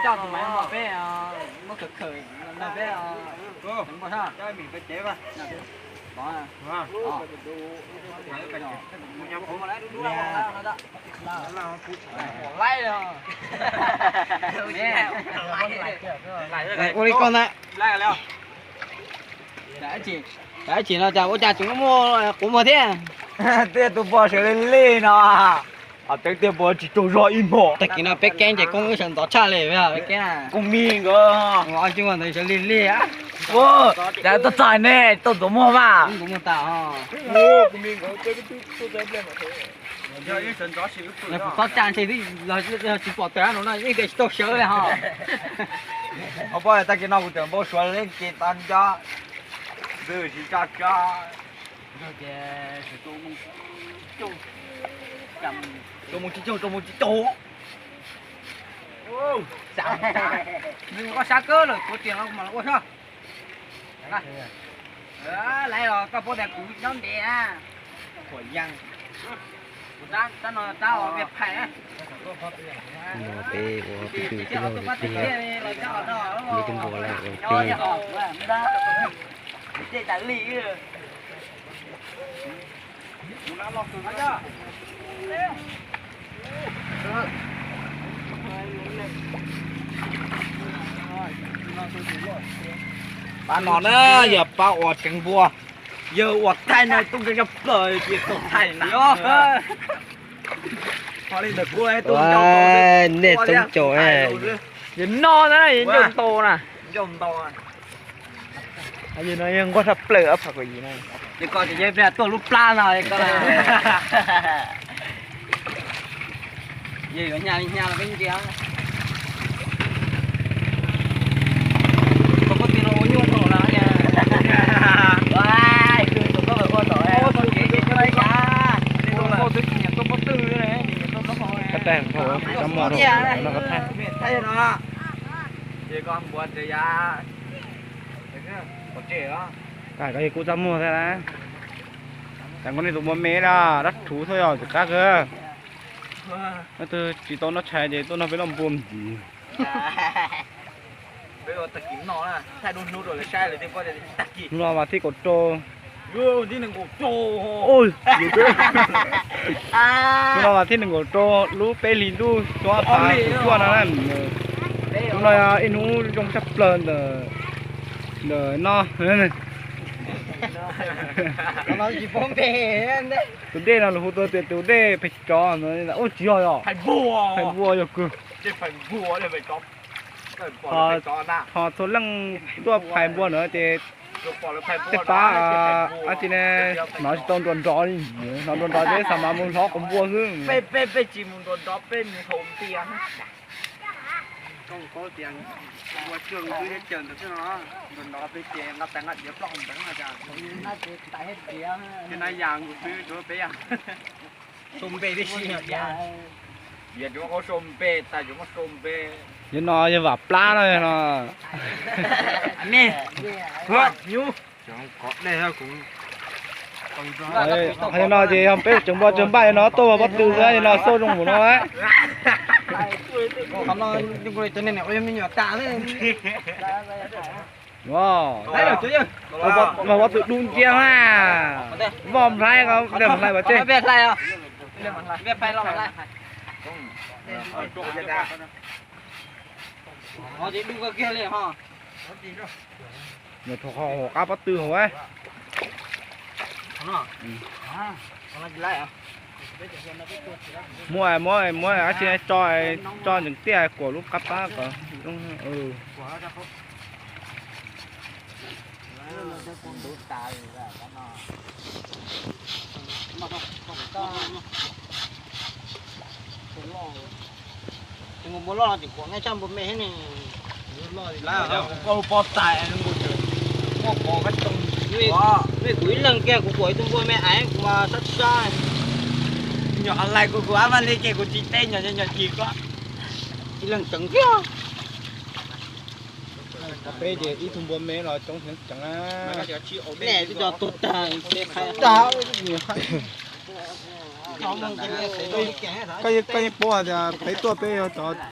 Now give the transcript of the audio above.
Coj tus mas peb muab khawm khawm no peb. Ua li koj ntag. Tam sim no cas ua cas tseem muaj quav muag thiab. Tej tus npua sawv li li no. Teeb tiaj npua tsis tsaug zog ib hmos. Tag kis no peb keeb ces koob wb sawv ntxov tshaj li peb keeb. Koob mi nkawd. Ua ntawd sawv li li. Cas tuaj txog ne, tuaj ntxuav muag mas. Ntxuav muag tas. Kuv txhob tsa ntshe twb yog tsis pom tawm no no yeej tias tsis tau sawv li ho. Ho poj tag kis no kuv tseem npau suav leej kev tau nco. Ntxwg tsis tsa tsa. Rau mus tsis caug, rau mus tsis caug. Nws ua sab kawg lawm, kuv tias los mas los ua sab. Laiv los koj paub tias kuv nyob ntev na. Khuam yeej. Kuv tab no tab os Viaj Phais na. No peb ua peb tw tij laug lawm thiab. Peb tij npua lawm ua peb. Pab no na yog pab uas tseev npua, yog uas thaij no tuaj nkees tshaj plaws ces tau thaij na. Nej toob caum, yog no na yog ncauj ntau na. Yog no yog nquag tshaj plaws ob phav kuv yim na. Ces koj ces yeej pliag tuaj lub plab no ko. Yog yuav hnyav li hnyav los peb ntsia. Koj poj tw no ua nyuaj rau lawm. Ua, tus koj ua tau. Koj tais thaum tsob mos rau no koj thaij. Ces koj npua ces ya. Koj yog kuv txaj muag thiab na. Cas koj nej tus npua me na, dab rhuv xwb yog tsis qab kawg. Leej twg tsis tau noj tshais ces tuaj nrog peb noj npua ntxiv. Hnub no vas thib kaum rau. Hnub no vas thib nees nkaum rau lub peb hlis ntuj xyoo ob phav kaum cuaj no na. Hnub no yog ib hnub zoo tshaj plaws ntawm no. Tus dej no lawv hu tias tus dej Phais Tsov, ub tsis yog, Phais Npua yog kawg. Ho txhua leej tuaj Phais Npua na ces tej pab, ab tsi ne, hnov tsis tau nrov nrov li, hnov nrov nrov ces xav mas mus hlob quav npua xwb. Sau npe tib si tias. Yog no yog vam plab no no. Yog no ces yog peb tseem npua tseem npaj no tuaj pob tw xwb, yog no xauj zoo mus no. Voj pob tw dub nciab na. Voj nplhaib, nplhaib mas tseg. Nyob rau hauv qab pob tw hauv. Muab, muab, muab dab tsi tso, tso ntsees tiaj kuam lub qab pab kom zoo. Npua loj no ces kuam nqaij tshaj npua me ne. Kuv koj pob tais, muaj qos kab too. Vim kuv ib leeg kiag kuv kuam ib tug npua me aiv kuv mas sab sab. Nyuam qhuav lais kuv, kuv ab vaj li ces kuv tsis teb nyuam, nyuam nyuam cim koj. Ib leeg tseem kiag. Peb ces ib tug npua me los coob heev ceev na. Koj yeej paub hais tias peb tuaj peb yog cov